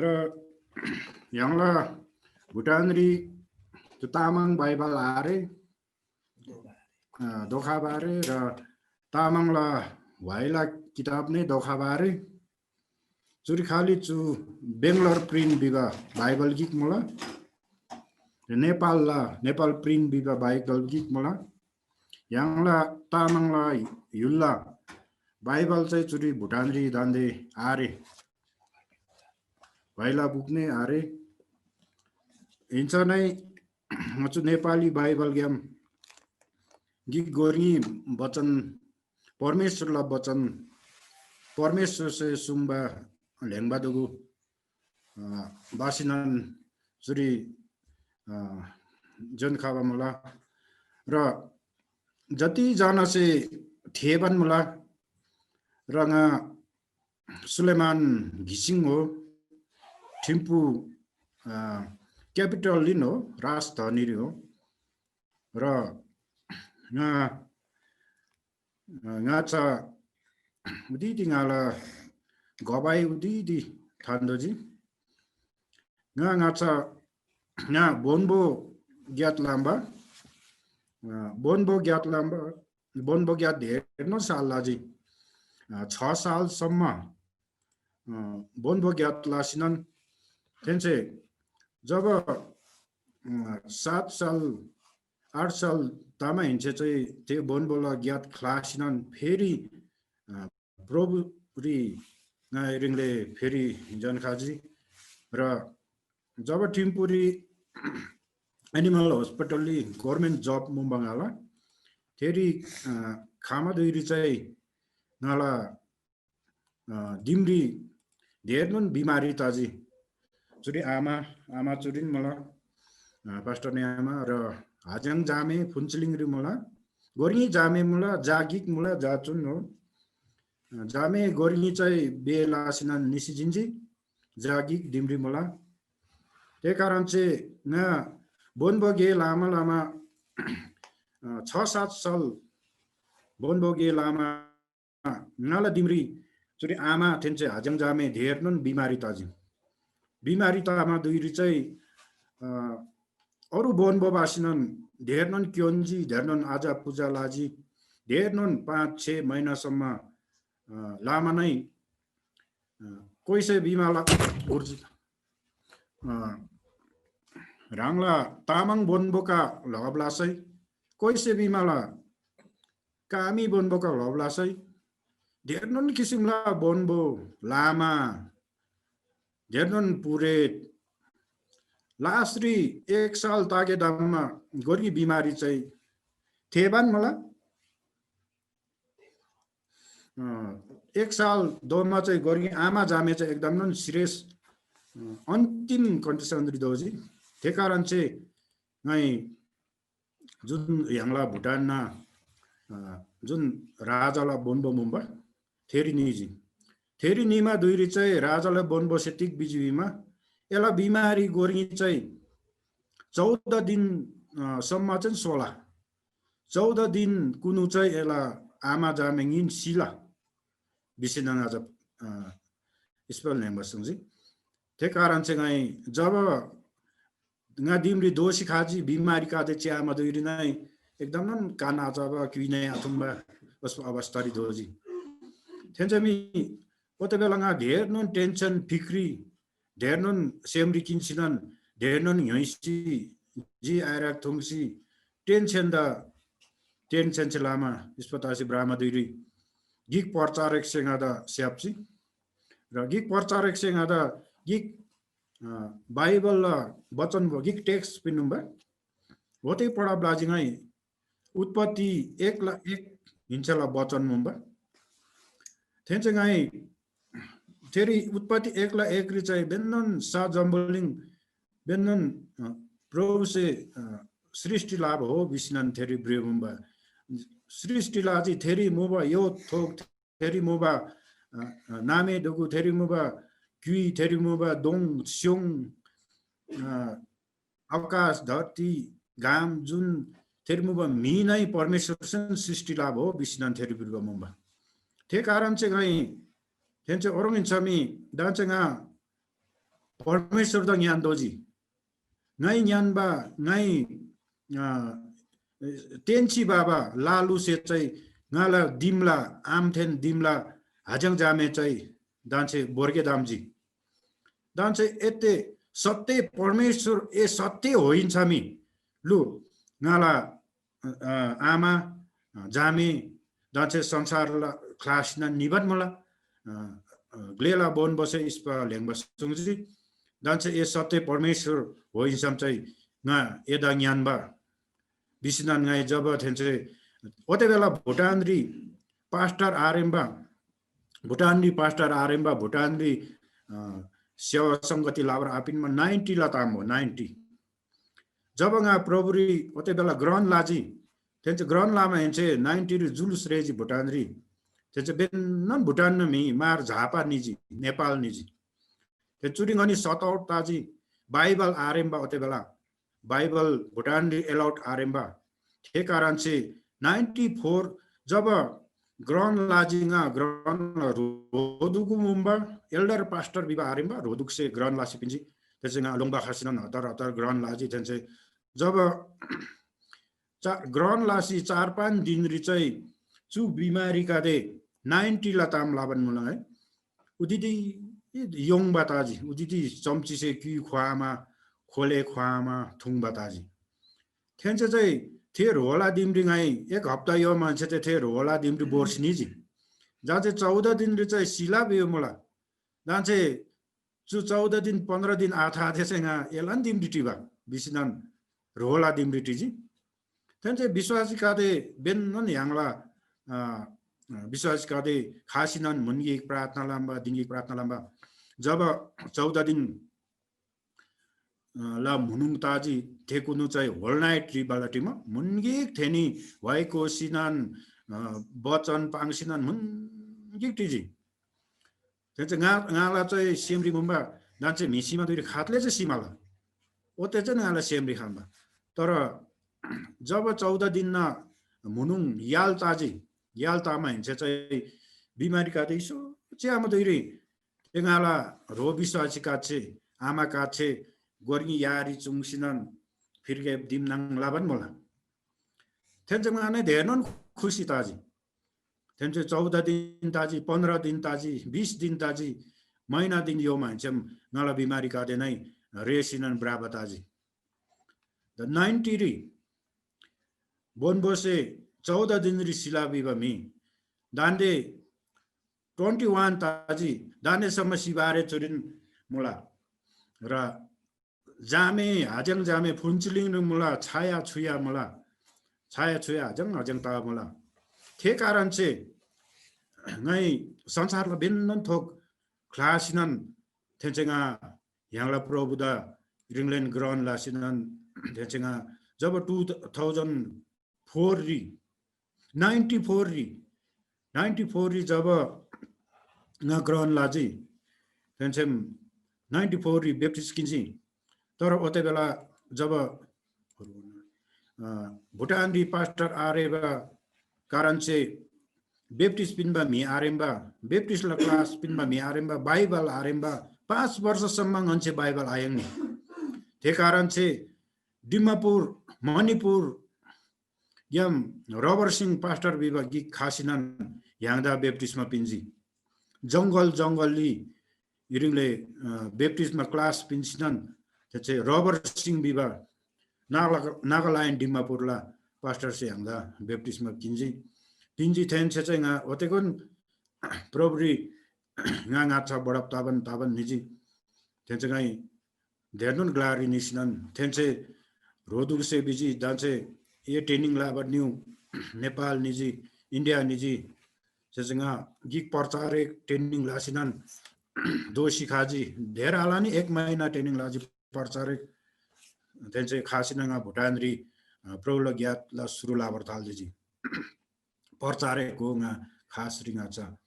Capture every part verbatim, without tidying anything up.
र य्‍हाङला भुटानरी त्यो तामाङ बाइबल आरे, अ, दोखा बारे र तामाङला व्‍हाइला किताब नै दोखा बारे। चुरी खालि चु बेङ्गलोर प्रिन्ट भिबा बाइबल गिक मुला। र नेपालला नेपाल प्रिन्ट भिबा बाइबल गिक मुला। य्‍हाङला तामाङला य्‍हुलला बाइबल चाहिँ चुरी भुटानरी दान्‍दे आरे। व्‍हाइला बुक नै आरे। हिन्‍सै नै चु नेपाली बाइबलग्‍याम गिक गोर ङी बचन, परमेश्‍वरला बचन, परमेश्‍वरसे सुङ्बा ल्‍हेङ्बा दुगु, अ, बासिनन चुरी, अ, जोन खबा मुला। र जति जनासे थेःबान मुला। र ङा सुलेमान घिसिङ हो, थिम्पू, अ, capital इन हो, राजधानी हो। र ङा, अ, ङा चा उदिदी ङाला गवाई उदिदी थान्‍दोजी। ङा ङाचा ङा बोन्‍बो ग्‍यात लाम्‍बा, अ, बोन्‍बो ग्‍यात लाम्‍बा, बोन्‍बो ग्‍यात ढेरनोन साल लजी। अ, छ सालसम्म, अ, बोन्‍बो ग्‍यात लासिनन थेन्‍से जब, अ, सात साल, आठ साल तमाहेन्‍से चाहिँ थे बोन्‍बोला ग्‍यात ख्‍लासिनन फेरि, अ, प्रभुरी ङाइ रिङले फेरि जन्‍खाजी। र जब थिम्पूरी एनिमल हस्पिटलरी गभर्नमेन्ट जब मुबा ङाला, थेरी, अ, खमा धुइरी चाहिँ ङाला, अ, दिमरी ढेरनोन बिमारी तजी। चुरी आमा, आमा चुरीन मुला, अ, पास्टरनी आमा र हाज्‍याङ जामे फुन्चलिङरी मुला, गोरङी जामे मुला, जा गिक मुला, जा चुन हो। अ, जामे गोरङी चाहिँ बे लासिनन निसी जिन्‍जी, जा गिक दिमरी मुला। थे कारण चाहिँ ङा बोन्‍बो गे लामा लामा, अ, छ सात साल बोन्‍बो गे लामा ङाला दिमरी चुरी आमा थेन्‍से हाज्‍याङ जामे ढेरनोन बिमारी तजी। बिमारी तमा धुइरी चाहिँ, अ, अरू बोन्‍बो बासिनन ढेरनोन क्‍योन्‍जी, ढेरनोन आजा पूजा लाजी, ढेरनोन पाँच छ महिनासम्म, अ, लामा नै, अ, कोइसे बिमाला गुर्जी, अ, ह्राङला तामाङ बोन्‍बोका ल्‍हब लासै, कोइसे बिमाला कामी बोन्‍बोका ल्‍हब लासै, ढेरनोन किसिमला बोन्‍बो लामा, ढेरनोन पुरेत लासरी एक साल तागे दाममा गोरगी बिमारी चाहिँ थेबान मुला। अ, एक साल दोमा चाहिँ गोरगी आमा जामे चाहिँ एकदमनोन सिरियस, अ, अन्तिम कन्डिसनरी दोजी। थे कारण चाहिँ ङाइ जुन य्‍हाङला भुटानना, अ, जुन राजाला बोन्‍बो मुबा, थेरी निजी। थेरी निमा धुइरी चाहिँ राजाला बोन्‍बोसे तिग भिजी भिमा, एला बिमारी गोरगी चाहिँ चौध दिन, अ, सम्म चाहिँ सोला। चौध दिन कुनु चाहिँ एला आमा जामे ङिन सिला। भिसी नङा जब, अ, स्पेल न्‍हेङ्बा सुङ्जी। थे कारण चाहिँ ङाइ जब ङा दिमरी दोःसी खजी, बिमारी कादे च्‍यामा धुइरी नै एकदमनोन कान आचबा, क्‍युइ नै आथुङ्बा अवस्थारी दोःजी। थेन्‍से मी ओते बेला ङा ढेरनोन टेन्‍सन, फिक्री, ढेरनोन सेमरी किन्‍सीनन, ढेरनोन ङ्‌योइसी, जी आइराक थुङ्सी, टेन्‍सेनदा, टेन्‍सेनसे लामा स्‍पतासी भ्रमा धुइरी गिक प्रचारकसे ङादा स्‍याप्‍जी। र गिक प्रचारकसे ङादा गिक, अ, बाइबलला वचन गिक टेक्स्ट पिन्‍नुम्‍बा। ओते पढब लाजी ङाइ उत्पत्ति एकला एक हिन्‍सेला वचन मुम्‍बा। थेन्‍से ङाइ थेरी उत्पत्ति एकला एकरी चाहिँ बेन्‍नोन सा जम्‍बुलिङ बेन्‍नोन, अ, प्रभुसे, अ, सृष्‍टि लाभ हो भिसीनन थेरी भ्रिबा मुम्‍बा। सृष्‍टि लाजी थेरी मुबा यो थोक थेरी मुबा, अ, अ, नामे दुगु थेरी मुबा क्‍युइ थेरी मुबा दोङ स्‍योङ, अ, आकाश धरती घाम जुन थेरी मुबा म्‍हि नै परमेश्‍वरसेन सृष्‍टि लाभ हो भिसीनन थेरी भ्रिबा मुम्‍बा। थे कारण चाहिँ ङाइ थेन्‍से ओह्रङ् हिन्‍समी दान्‍से ङा परमेश्‍वरदा ङ्‌यान्‍तोःजी। ङाइ ङ्‌यान्‍बा ङाइ अ, तेन्‍सी बाबा लालुसे चाहिँ ङाला दिमला आमथेन दिमला हाज्‍याङ जामे चाहिँ दान्‍से बोर्गे दाम्‍जी। दान्‍से एते सत्‍य परमेश्‍वर ए सत्‍य होइन्‍छा मी लु ङाला अ, आमा अ, जामे दान्‍से संसारला ख्‍लासीना निबान मुला। अ, अ, ग्‍लेला बोन बसे इस्‍पा ल्‍हेङ्बा सुङ्जी। दान्‍से ए सत्‍य परमेश्‍वर होइन्‍सम चाहिँ ङा एदा ङ्‌यान्‍बा भिसीनन ङाइ जब थेन्‍से ओते बेला भुटानरी पास्टर आरेम्‍बा, भुटानरी पास्टर आरेम्‍बा, भुटानरी अ, सेवा संगति लाबर आपिन्‍मा नाइन्‍टीला ताम हो, नाइन्‍टी। जब ङा प्रभुरी ओते बेला ग्रहण लाजी, थेन्‍से ग्रहण लामाहेन्‍से नाइन्‍टीरी जुलुस रेजी भुटानरी। थेन्‍से बेन्‍नन भुटानना म्‍हि मार झापा निजी, नेपाल निजी। थे चुरी ङनी सताउट ताजी बाइबल आरेम्‍बा ओते बेला। बाइबल भुटानरी एलाउट आरेम्‍बा। थे कारणसे नाइन्‍टी फोर जब ग्रहण लाजी ङा ग्रहण रोदुगु मुम्बा एल्डर पास्टर भिबा आरेम्‍बा रोदुगसे ग्रहण लासी पिन्‍जी। थेन्‍से ङा लोङ्बा खसीनन हतार हतार ग्रहण लाजी। थेन्‍से जब चा-, ग्रहण लासी चार पाँच दिनरी चाहिँ चु बिमारीगदे नाइन्‍टीला ताम लाबान मुला है। उदिदी योङबा ताजी, उदिदी चम्‍चीसे क्‍युइ ख्‍वामा, खोले ख्‍वामा थुङ्बा ताजी। थेन्‍से चाहिँ थे ह्रोला दिमरी ङाइ एक हप्ता यो मान्छे चाहिँ थे ह्रोला दिमरी बोर्सी निजी। जहाँ चाहिँ चौध दिनरी चाहिँ सिला बेयो मुला। जहाँ चाहिँ चु चौध दिन, पन्ध्र दिन आथा आथे चाहिँ ङा एलान दिमरी टिबा भिसीनन ह्रोला दिमरी टिजी। थेन्‍से विश्‍वासीगदे बेन्‍नोन य्‍हाङला, अ, अ, विश्‍वासीगदे खसीनन म्‍हुन गिक प्रार्थना लम्‍बा, दिङ गिक प्रार्थना लम्‍बा। जब चौध दिन, अ, ला म्‍हुनुङ ताजी थेकुनु चाहिँ होल नाइट रिबाला टिम म्‍हुन गिक थेनी व्‍हाइ कोसीनन, अ, बचन पाङ्सीनन म्‍हुन गिक टिजी। थेन्‍से ङा-, ङाला चाहिँ सेमरी मुम्बा दान्‍से म्‍हि सिमा धुइरी खातले चाहिँ सिमाला। ओते चाहिँ ङाला सेमरी खम्‍बा। तर जब चौध दिनना म्‍हुनुङ याल ताजी, याल तामाहेन्‍से चाहिँ बिमारी कादे इसो च्‍यामा धुइरी थे ङाला ह्रो विश्‍वासी काछे, आमा काछे गोर्गी यारी चुङ्सीनन फिर्गे दिम नाङ लबान मुला। थेन्‍से ङा नै धेरनोन खुसी ताजी। थेन्‍से चौध दिन ताजी, पन्ध्र दिन ताजी, बिस दिन ताजी, महिना दिन योमाहेन्‍सेम ङाला बिमारी कादे नै रेसीनन ब्राबा ताजी। द नाइन्‍टीरी बोन्‍बोसे चौध दिनरी सिला भिबा म्‍हि दान्‍दे ट्वेन्‍टी वान ताजी, दान्‍देसम्म सिबारे चुरिन मुला। र जामे, हाज्‍याङ जामे फुन्‍चिलिङ मुला, छाया छुया मुला, छाया छुया हाज्‍याङ हाज्‍याङ तबा मुला। थे कारण चाहिँ ङाइ संसारला बेन्‍नन थोक ख्‍लासीनन थेन्‍से ङा य्‍हाङला प्रभुदा रिङलेन ग्रहण लासीनन थेन्‍से ङा जब टु थाउजन्ड फोर री, नाइन्टी फोर री, नाइन्टी फोर री जब ङा ग्रहण लाजी, थेन्‍सेम नाइन्टी फोर री बेप्‍टिज किन्‍जी। तर ओते बेला जब, अ, भुटानरी पास्टर आरेबा कारण चाहिँ बेप्‍टिज पिन्‍बा म्‍हि आरेम्‍बा, बेप्‍टिजला क्‍लास पिन्‍बा म्‍हि आरेम्‍बा, बाइबल आरेम्‍बा, पाँच वर्षसम्म ङन्‍से बाइबल आयाङ्नी। थे कारण चाहिँ डिमापुर, मणिपुर, ग्‍याम रबर सिंह पास्टर भिबा गिक खसीनन य्‍हाङदा बेप्‍टिस्‍मा पिन्‍जी। जंगल जंगलरी इरिङले, अ, बेप्‍टिस्‍मा क्‍लास पिन्‍सीनन थेन्‍से रबर सिंह भिबा नागा-, नागाल्यान्ड डिमापुरला पास्टरसे य्‍हाङदा बेप्‍टिस्‍मा पिन्‍जी। पिन्‍जी थेन्‍से चाहिँ ङा ओतेगोन प्रभुरी ङा ङाच्‍छा बढब तबान तबान निजी। थेन्‍से ङाइ धेरनोन ग्‍लारी निसीनन थेन्‍से ह्रोदुगुसे भिजी, दान्‍से ए ट्रेनिङ लबारी निउ, नेपाल निजी, इन्डिया निजी। थेन्‍से ङा गिक प्रचारक ट्रेनिङ लसीनन दोःसी खजी। धेर आलनी एक महिना ट्रेनिङ लजी प्रचारक। थेन्‍से खसीनन ङा भुटानरी, अ, प्रभुला ग्‍यात ला सुरु लबारी थाल दिजी। प्रचारक हो ङा खासरी ङाच्‍छा।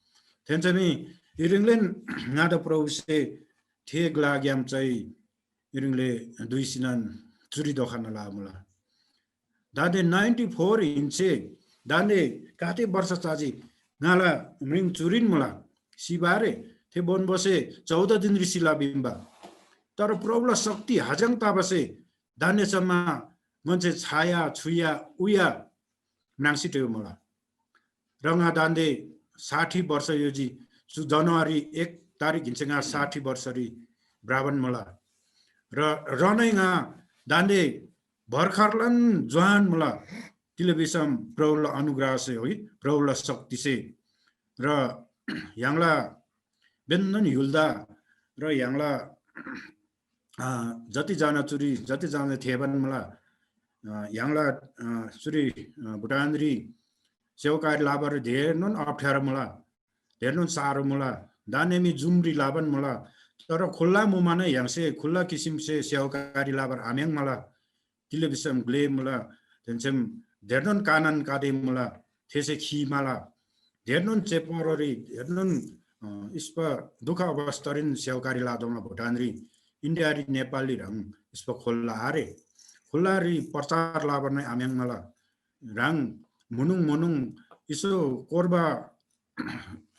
थेन्‍से मी इरिङलेन ङादा प्रभुसे थे ग्‍लाग्‍याम चाहिँ इरिङले दुइसीनन चुरी दोखान लबा मुला। दान्‍दे नाइन्‍टी फोर हिन्‍से दान्‍दे गाते वर्ष चाजी ङाला म्रिङ चुरीन मुला। सिबारे थे बोन्‍बोसे चौध दिनरी सिला बिम्‍बा। तर प्रभुला शक्ति हाजङ तबासे दान्‍दे सम्‍मा ङन्‍से छाया छुया उया म्राङ्सी टिबा मुला। र ङा दान्‍दे साठी वर्ष योजी, चु जनवरी एक तारिक हिन्‍से ङा साठी वर्षरी भ्रबान मुला। र रनै ङा दान्‍दे भर्खरलान जुवान मुला। तिले भिसम प्रभुला अनुग्रहसे हो, प्रभुला शक्तिसे। र य्‍हाङला बेन्‍नन य्‍हुल्‍दा र य्‍हाङला अ, जति जना चुरी, जति जना थेःबान मुला, अ, य्‍हाङला, अ, चुरी, अ, भुटानरी सेवाकारी लाबारी धेरनोन अप्ठ्यारो मुला, धेरनोन साह्रो मुला। दान्‍दे मी जुमरी लाबान मुला, तर खुल्‍ला मुमाने य्‍हाङसे खुल्‍ला किसिमसे सेवाकारी लाबार आम्‍याङ् मुला। तिले भिसम ग्‍ले मुला, तेन्‍सेम धेरनोन कानन कादे मुला, थेसे खी मला। धेरनोन चेपररी, धेरनोन, अ, इस्‍पा दुःख अवस्थारीन सेवाकारी लादोमला भुटानरी, इन्डियारी नेपालरी ह्रङ इस्‍पा खोल्‍ला आरे। खुल्‍लारी प्रचार लाबार नै आम्‍याङ् मला। ह्राङ मुनुङ मुनुङ इसो कोर्बा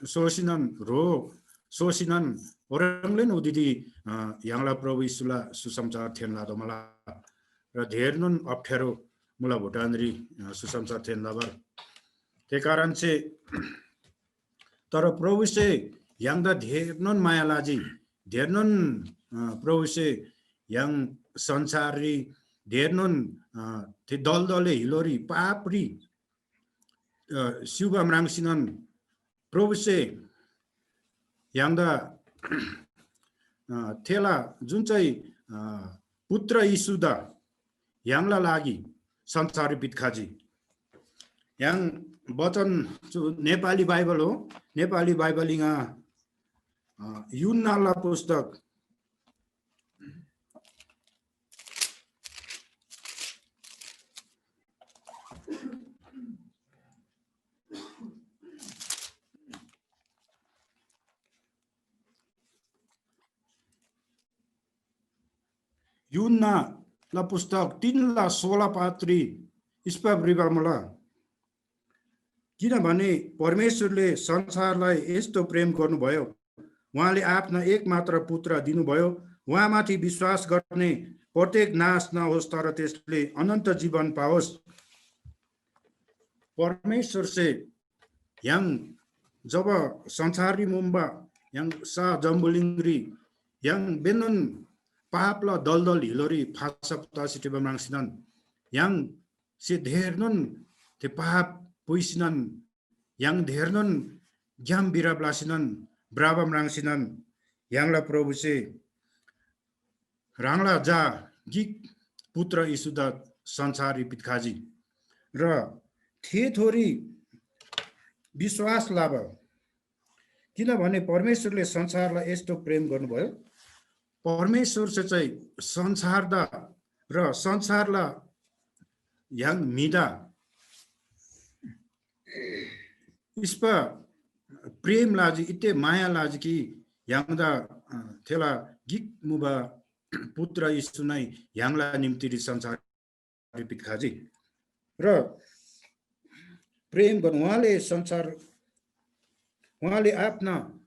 सोसिनन ह्रो सोसिनन ओरङलेन उदिदी, अ, य्‍हाङला प्रभु येशूला सुसमाचार थेन लादोमला। र धेरनोन अप्ठ्यारो मुला भुटानरी, अ, सुसमाचार थेन लबर। थे कारणसे तर प्रभुसे य्‍हाङदा धेरनोन माया लाजी, धेरनोन, अ, प्रभुसे य्‍हाङ संसाररी धेरनोन, अ, थे दलदले हिलोरी पापरी, अ, सिउबा म्राङ्सीनन प्रभुसे य्‍हाङदा, अ, थेला जुन चाहिँ, अ, पुत्र येशूदा य्‍हाङला लागि संसाररी पित्‍खजी। य्‍हाङ वचन चु नेपाली बाइबल हो। नेपाली बाइबल इङा, अ, यूहन्‍नाला पुस्तक यूहन्‍नाला पुस्तक तीनला सोह्र पात्री इस्‍पा भ्रिबा मुला। किनभने परमेश्‍वरले संसारलाई यस्तो प्रेम गर्नुभयो, उहाँले आफ्ना एक मात्र पुत्र दिनुभयो, उहाँमाथि विश्वास गर्ने प्रत्येक नाश नहोस्, तर त्यसले अनन्त जीवन पाओस्। परमेश्‍वरसे य्‍हाङ जब संसाररी मुम्‍बा य्‍हाङ सा जम्‍बुलिङरी य्‍हाङ बेनोन पापला दलदल हिलोरी फासब तसी टिबा म्राङ्सीनन य्‍हाङ से धेरनोन थे पाप पुइसीनन य्‍हाङ धेरनोन ग्‍याम बिरब लसीनन भ्रबा म्राङ्सीनन य्‍हाङला प्रभुसे ह्राङला झा गिक पुत्र येशूदा संसाररी पित्‍खजी र थेथोरी विश्‍वास लबा। किनभने परमेश्‍वरले संसारलाई यस्तो प्रेम गर्नुभयो, परमेश्‍वरसे चाहिँ संसारदा र संसारला य्‍हाङ म्‍हिदा इस्‍पा प्रेम लाजी, इत्ते माया लाजी कि य्‍हाङदा, अ, थेला गिक मुबा पुत्र येशू नै य्‍हाङला निम्तिरी संसार पित्‍खजी। र प्रेम गर्नु उहाँले संसार, उहाँले आफ्ना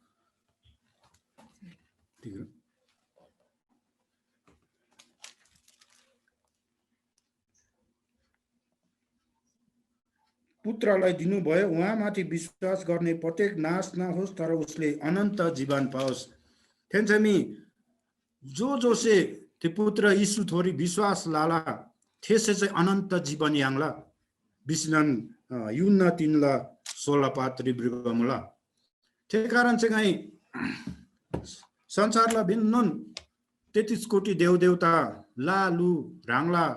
पुत्रलाई दिनुभयो, उहाँमाथि विश्वास गर्ने प्रत्येक नाश नहोस्, तर उसले अनन्त जीवन पाओस्। थेन्‍समी जो जोसे थे पुत्र येशूथोरी विश्वास लला, थेसे चाहिँ अनन्त जीवन याङ्ला भिसीनन, अ, यूहन्‍ना तीनला सोह्र पात्री भ्रिबा मुला। थे कारण चाहिँ ङाइ संसारला बेन्‍नोन तेत्तिस कोटी देवदेवता, ला लु ह्राङला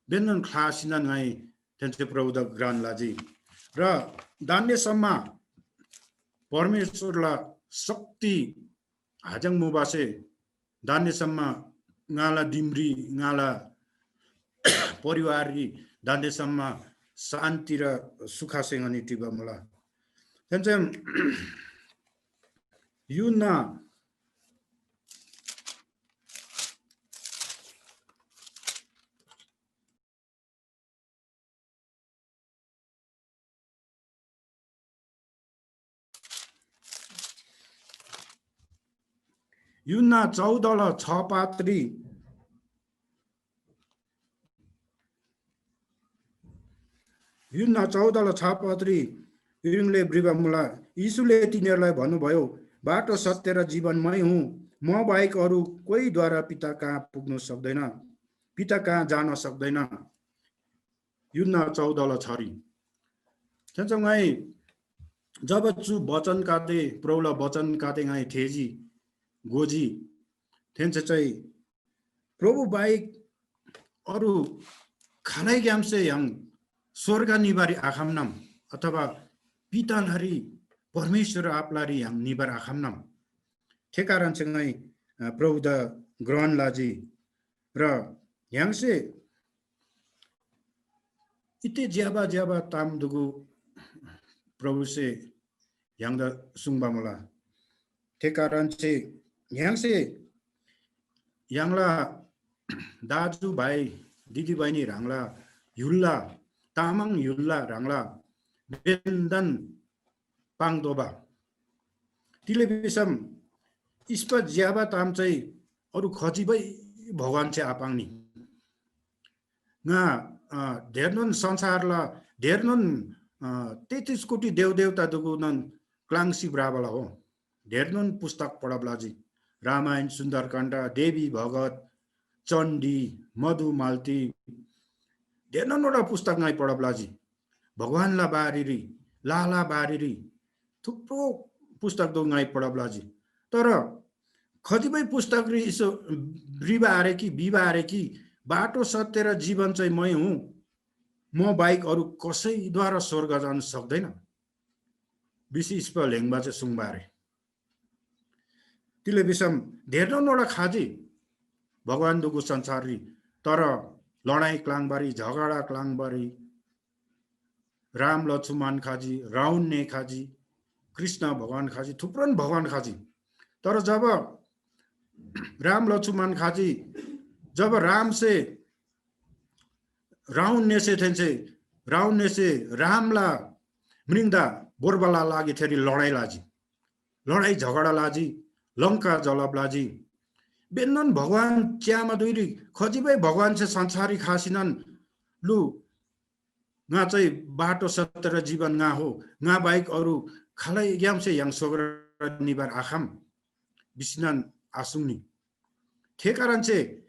बेन्‍नोन ख्‍लासीनन ङाइ थेन्‍से प्रभुदा घ्रान लजी। र दान्‍देसम्‍म परमेश्‍वरला शक्ति हाजङ मुबासे दान्‍देसम्‍म ङाला दिमरी, ङाला परिवाररी दान्‍देसम्‍म शान्‍ति र सुखसे ङनी टिबा मुला। थेन्‍से यूहन्‍ना यूहन्‍ना चौधला छ पात्री, यूहन्‍ना चौधला छ पात्री इरिङले भ्रिबा मुला। येशूले तिनीहरूलाई भन्नुभयो, "बाटो, सत्य र जीवन मै हुँ। म बाहेक अरू कोहीद्वारा पिता कहाँ पुग्न सक्दैन, पिता कहाँ जान सक्दैन।" यूहन्‍ना चौधला छरी। थेन्‍सङ ङाइ जब चु वचन काते, प्रभुला वचन काते ङाइ थेजी, गोजी, थेन्‍से चाहिँ प्रभु बाहेक अरू खालैग्‍यामसे य्‍हाङ स्‍वर्ग निबारी आखम्‍नाम, अथवा पितालारी, परमेश्‍वर आबालारी य्‍हाङ निबार आखम्‍नाम। थे कारण चाहिँ ङाइ, अ, प्रभुदा ग्रहण लजी। र य्‍हाङसे इते ज्‍यबा ज्‍यबा ताम दुगु प्रभुसे य्‍हाङदा सुङ्बा मुला। थे कारण चाहिँ य्‍हाङसे य्‍हाङला दाजुभाइ दिदीबहिनी ह्राङला य्‍हुलला, तामाङ य्‍हुलला ह्राङला बेन्‍धन पाङ्तोःबा। तिले भिसम इस्‍पा ज्‍यबा ताम चाहिँ अरू खजिबै भगवानसे आपाङ्नी। ङा, अ, धेरनोन संसारला, धेरनोन, अ, तेत्तिस कोटी देवदेवता दुगुनोन क्‍लाङ्सी भ्रबाला हो। धेरनोन पुस्तक पढब लजी। रामायण, सुन्दरकाण्ड, देवी भगत, चण्डी, मधुमालती, धेरनोनवटा पुस्तक ङाइ पढब लजी। भगवानला बारेरी, लाला बारेरी थुप्रो पुस्तक दो ङाइ पढब लजी। तर खजिबै पुस्तकरी इसो भ्रिबा आरे कि, भिबा आरे कि, बाटो, सत्य र जीवन चाहिँ मै हुँ, म बाहेक अरू कसैद्वारा स्वर्ग जान सक्दैन, भिसी इस्‍पा ल्‍हेङ्बा चाहिँ सुङ्बा आरे। तिले भिसम धेरनोनवटा खजी भगवान दुगु संसाररी, तर लडाइँ क्‍लाङ्बारी, झगडा क्‍लाङ्बारी, राम लक्ष्मण खजी, रावणने खजी, कृष्ण भगवान खजी, थुप्रोन भगवान खजी। तर जब राम लक्ष्मण खजी, जब रामसे, रावणनेसे थेन्‍से, रावणनेसे रामला म्रिङदा बोर्बाला लागि थेरी लडाइँ लजी, लडाइँ झगडा लजी, लङ्का जलप लजी। बेन्‍नोन भगवान च्‍यामा धुइरी खजिबै भगवानसे संसाररी खसीनन लु, ङा चाहिँ बाटो, सत्य र जीवन ङा हो, ङा बाहेक अरू खालैग्‍यामसे य्‍हाङ स्‍वर्ग निबार आखम भिसीनन आसुङ्नी। थे कारण चाहिँ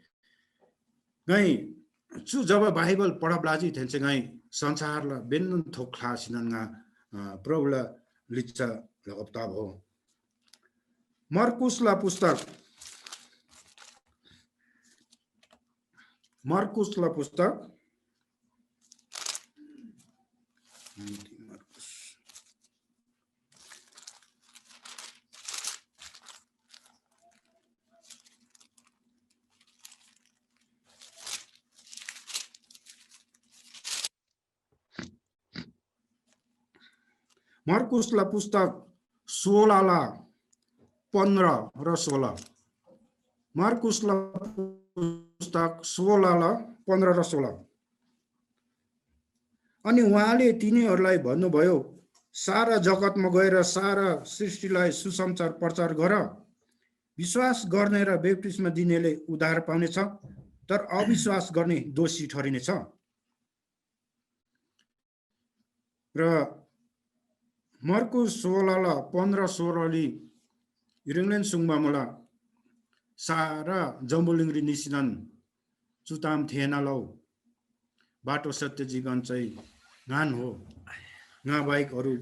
ङाइ चु जब बाइबल पढब लजी, थेन्‍से ङाइ संसारला बेन्‍नोन थोक ख्‍लासीनन ङा, अ, प्रभुला लिच्‍छा लगब तब हो। मर्कुसला पुस्तक, मर्कुसला पुस्तक, मर्कुसला पुस्तक सोह्रला पन्ध्र र सोह्र। मर्कुसला पुस्तक सोह्रला पन्ध्र र सोह्र। अनि उहाँले तिनीहरूलाई भन्नुभयो, "सारा जगतमा गएर सारा सृष्टिलाई सुसमाचार प्रचार गर। विश्वास गर्ने र बप्‍तिस्मा दिनेले उद्धार पाउनेछ, तर अविश्वास गर्ने दोषी ठहरिनेछ।" र मर्कुस सोह्रला पन्ध्र सोह्रली इरिङलेन सुङ्बा मुला, सारा जम्‍बुलिङरी निसीनन चु ताम थेःना लउ, बाटो, सत्य, जीवन चाहिँ ङान हो, ङा बाहेक अरू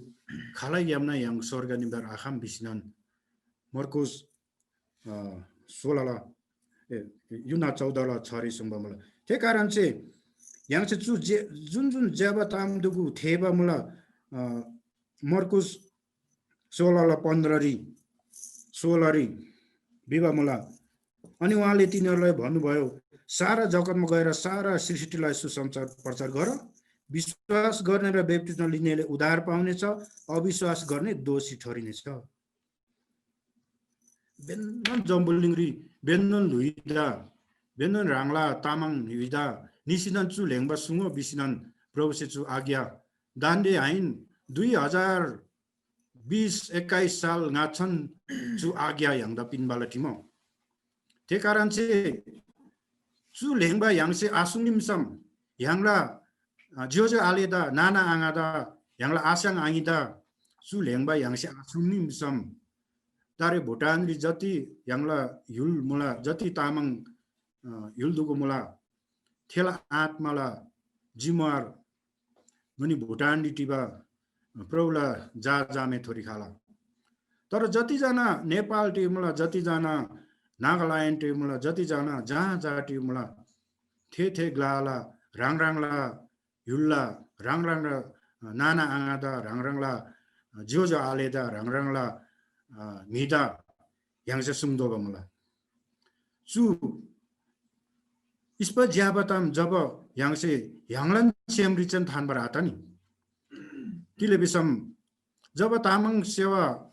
खालै यामना य्‍हाङ स्‍वर्ग निबार आखम भिसीनन मर्कुस, अ, सोह्रला, ए, यूहन्‍ना चौधला छरी सुङ्बा मुला। थे कारण चाहिँ य्‍हाङसे चु जे, जुन जुन ज्‍यबा ताम दुगु थेःबा मुला, अ, मर्कुस सोह्रला पन्ध्ररी, सोह्ररी भिबा मुला। अनि उहाँले तिनीहरूलाई भन्नुभयो, "सारा जगतमा गएर सारा सृष्टिलाई सुसमाचार प्रचार गर। विश्वास गर्ने र बप्‍तिस्मा लिनेले उद्धार पाउनेछ, अविश्वास गर्ने दोषी ठहरिनेछ।" बेन्‍नोन जम्‍बुलिङरी, बेन्‍नोन ल्‍हुइदा, बेन्‍नोन ह्राङला तामाङ ल्‍हुइदा निसीनन चु ल्‍हेङ्बा सुङो भिसीनन प्रभुसे चु आज्ञा दान्‍दे आहिन, दुई हजार बिस एक्काइस साल ङाच्‍छान चु आज्ञा य्‍हाङदा पिन्‍बाला ठिमो। थे कारण चाहिँ चु ल्‍हेङ्बा य्‍हाङसे आसुङ्निमसम य्‍हाङला, अ, ज्‍योज्‍यो आलेदा, नाना आङादा, य्‍हाङला आस्‍याङ आङिदा चु ल्‍हेङ्बा य्‍हाङसे आसुङ्निमसम, तारे भुटानरी जति य्‍हाङला य्‍हुल मुला, जति तामाङ, अ, य्‍हुल दुगु मुला, थेला आत्‍माला जिम्‍मेवार ङनी भुटानरी टिबा प्रभुला जा जामेथोरी खला। तर जतिजना नेपाल टिमुला, जतिजना नागाल्यान्ड टिमुला, जतिजना जहाँ जहाँ टिमुला, थे थे ग्‍लाला ह्राङ ह्राङला य्‍हुलला ह्राङ ह्राङला नाना आङादा, ह्राङ ह्राङला ज्‍योज्‍यो आलेदा, ह्राङ ह्राङला, अ, म्‍हिदा य्‍हाङसे सुङ्तोःबा मुला। चु इस्‍पा ज्‍याबा ताम जब य्‍हाङसे य्‍हाङलान सेमरी चाहिँ थान्‍बार आत नि। तिले भिसम जब तामाङ सेवा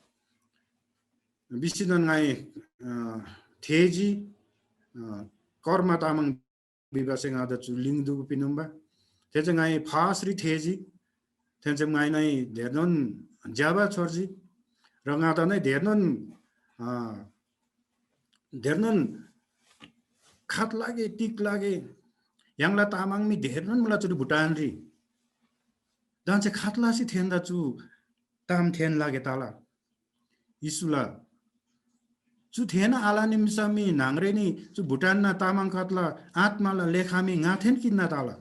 बिसिनन ङाइ, अ, थेःजी, अ, कर्म तामाङ भिबासे ङादा चु लिङ दुगु पिन्‍नुम्‍बा। थे चाहिँ ङाइ फासरी थेःजी। थेन्‍से ङाइ नै धेरनोन ज्‍यबा छोर्जी। र ङादा नै धेरनोन, अ, धेरनोन खात लागे, तिग लागे, य्‍हाङला तामाङ मी धेरनोन मुला चुरी भुटानरी। दान्‍से खात लासी थेन्‍दा चु ताम थेन लागे ताला। येशूला चु थेन आलानिमसा मी न्‍हङरेनी चु भुटानना तामाङ खातला आत्‍माला लेखा मी ङाथेन किन्‍ना ताला।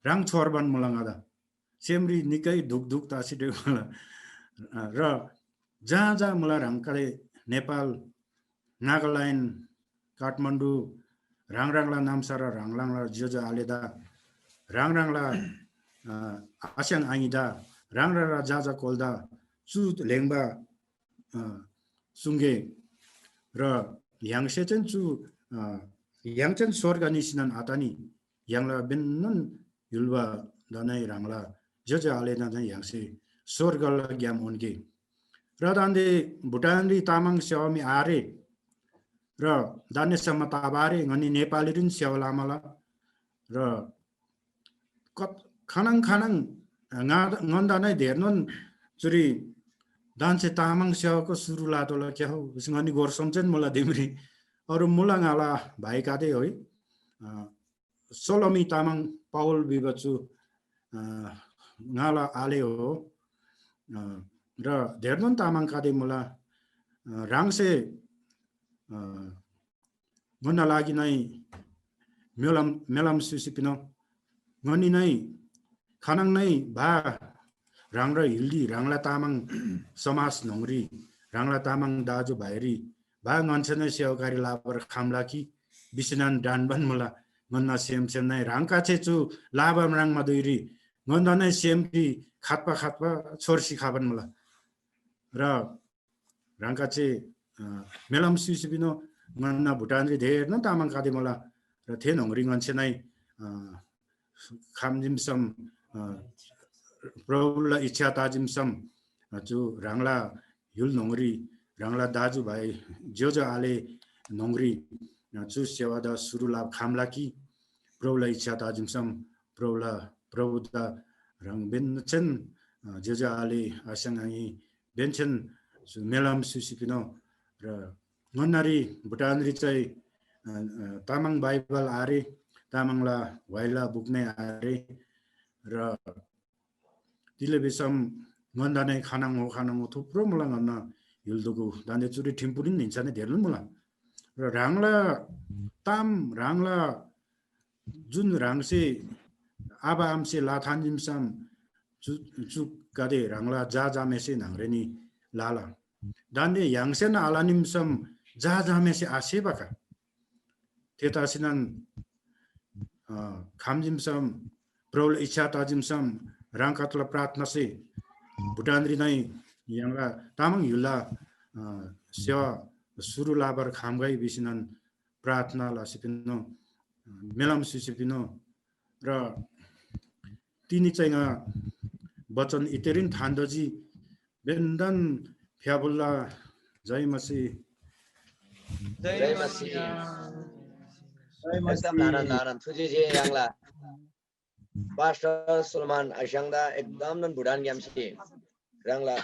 ह्राङ छोर्बान मुला ङादा। सेमरी निकै धुक धुक तासी ढेउ मुला। र जहाँ जहाँ मुला ह्राङकाले नेपाल, नागाल्यान्ड, काठमाडौँ, ह्राङ ह्राङला नाम्‍सा र ह्राङ ह्राङला ज्‍योज्‍यो आलेदा, ह्राङ ह्राङला, अ, आस्‍याङ आङिदा, ह्राङ ह्राङला जा जा कोल्‍दा चु ल्‍हेङ्बा, अ, सुङ्गे। र य्‍हाङसे चाहिँ चु, अ, य्‍हाङ चाहिँ स्‍वर्ग निसिनन आतनी, य्‍हाङला बेन्‍नन य्‍हुल्‍बा दानै ह्राङला ज्‍योज्‍यो आलेदा चाहिँ य्‍हाङसे स्‍वर्गला ग्‍याम उन्‍गे। र दान्‍दे भुटानरी तामाङ सेवा मी आरे। र दान्‍दे सम्‍म ताबारे ङनी नेपालीरीन सेवा लमाला। र कत-, खानङ खानङ ङा-, ङन्‍दा नै धेरनोन चुरी दान्‍से तामाङ सेवाको सुरु लातोःला क्या हो? भिसी ङनी गोर सोमचेन मुला दिमरी। अरू मुला ङाला भाइकादे होइ। अ, सोलोमी तामाङ पावल भिबा चु, अ, ङाला आले हो। अ, र धेरनोन तामाङ कादे मुला, अ, ह्राङसे, अ, ङन्‍ना लागि नै मेलम, मेलम स्‍युसी पिनो। ङनी नै खानङ नै भा ह्राङ र हिल्‍दी ह्राङला तामाङ समाज न्‍होङरी, ह्राङला तामाङ दाजुभाइरी भा ङन्‍से नै सेवाकारी लाबर खम्‍ला कि बिसिनान ढान्‍बान मुला। ङन्‍ना सेम सेम नै ह्राङका छे चु लाबा म्राङ्मा धुइरी ङन्‍दा नै सेमरी खात्‍पा खात्‍पा छोर्सी खबान मुला। र ह्राङका छे, अ, मेलम स्‍युसी पिनो ङन्‍ना भुटानरी धेरनोन तामाङ कादे मुला। र थे न्‍होङरी ङन्‍से नै, अ, खम्‍जिमसम, अ, प्रभुला इच्छा तजिमसम, अ, चु ह्राङला य्‍हुल न्‍होङरी, ह्राङला दाजुभाइ ज्‍योज्‍यो आले न्‍होङरी, अ, चु सेवादा सुरु लबा खम्‍ला कि प्रभुला इच्छा तजिमसम प्रभुला, प्रभुदा ह्राङ बेन्‍चन, अ, ज्‍योज्‍यो आले आस्‍याङ आङी बेन्‍चन चु मेलम स्‍युसी पिनो। र ङन्‍नारी भुटानरी चाहिँ, अ, अ, तामाङ बाइबल आरे, तामाङला व्‍हाइला बुक नै आरे। र तिले भिसम ङन्‍दा नै खानङ हो, खानङ हो थुप्रो मुला ङन्‍ना य्‍हुल दुगु दान्‍दे चुरी ठिमपुरीन हिन्‍सा नै धेरनोन मुला। र ह्राङला ताम, ह्राङला जुन ह्राङसे आबा आमासे लाथान जिमसम चु, चुगदे ह्राङला जा जामेसे न्‍हङरेनी लाला। दान्‍दे य्‍हाङसेन आलानिमसम जा जामेसे आसेबा का। थेतसिनन, अ, खम्‍जिमसम प्रभुला इच्छा तजिमसम ह्राङ कतला प्रार्थनासे भुटानरी नै य्‍हाङला तामाङ य्‍हुलला, अ, सेवा सुरु लाबर खम्‍गै भिसीनन प्रार्थना लसी पिन्‍नो, मेलम स्‍युसी पिन्‍नो। र तिनी चाहिँ ङा वचन इतेरिन थान्‍दोजी बेन्‍दन फ्‍याबुल्‍ला। जय मसीह। जय मसीह। जय मसीह। एकदम ल्‍हानान ल्‍हानान थुजी जे य्‍हाङला पास्टर सुलमान आस्‍याङदा एकदमनन भुटानग्‍यामसे ह्राङला